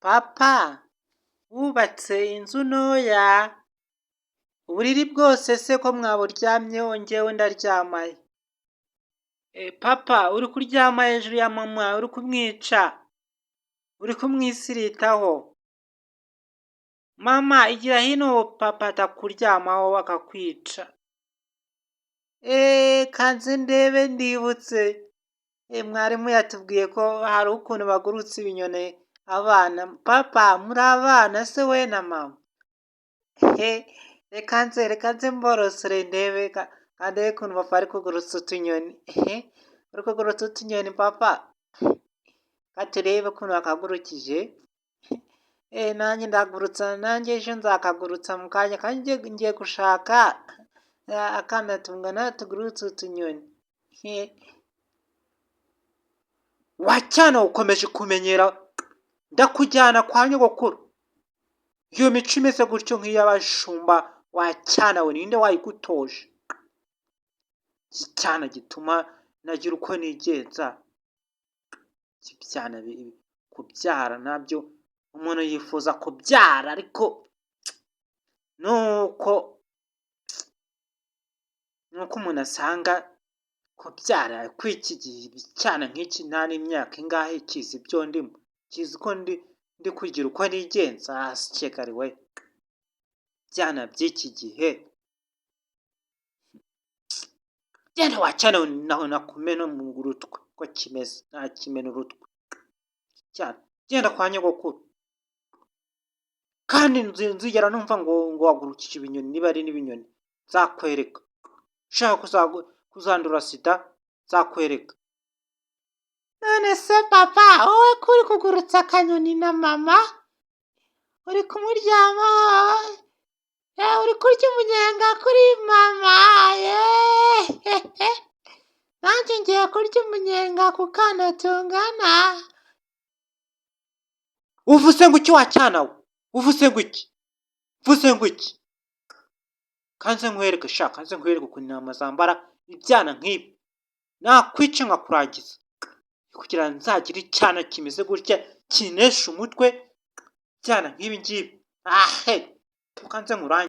Papa, wubatse inzu ntoya, uburiri bwose se ko mwaburyamyeho, njyewe ndaryama he? Papa, uri kuryama hejuru ya mama, uri kumwica, uri kumwisiritaho. Mama, igira hino papa atakuryamaho akakwica. Eee, kanze ndebe, ndibutse. Mwarimu yatubwiye ko hari ukuntu bagurutsa ibinyoni abana. Papa, muri abana se we na mama? He, reka nze mborosore ndebe, ndebe ukuntu papa ari kugurutsa utunyoni. Uri kugurutsa utunyoni, papa? Ka turebe ukuntu wakagurukije. Nanjye ndagurutsa, nanjye ejo nzakagurutsa mu kanya kandi ngiye gushaka akana tungana tugurutse utunyoni. Wa cyana, ukomeje kumenyera, ndakujyana kwa nyogokuru. Iyo mico imeze gutyo nk'iy'abashumba, wa cyana we, ninde wayigutoje? Iki cyana gituma nagira uko nigenza. Ibyana kubyara nabyo, umuntu yifuza kubyara, ariko nuko umuntu asanga kubyara kw'iki gihe, icyana nk'iki nta n'imyaka ingahe kizi ibyo ndimo, kizi ko ndi kugira uko nigenza. Asikekari we, ibyana by'iki gihe. Genda wa cyana we, nakumena mu rutwe ko kimeze, nakimena urutwe. Cyana, genda kwa nyogokuru. Kandi nzigera numva ngo wagurukije ibinyoni, niba ari n'ibinyoni, nzakwereka. Ushaka kuzandura sida, nzakwereka. None se papa, wowe ko uri kugurutsa akanyoni na mama, uri kumuryamaho, uri kurya umunyenga kuri mama? Yeee, nanjye ngiye kurya umunyenga ku kana tungana. Uvuze ngo iki, wa cyana we? Uvuze ngo iki? Uvuze ngo iki? Kanze nkwereke sha, kanze nkwereke ukuntu intama zambara. Ibyana nk'ibi nakwica nkakurangiza, kugira ngo nzagire icyana kimeze gutya kinesha umutwe. Ibyana nk'ibi ngibi, ahe, kanze nkurangize.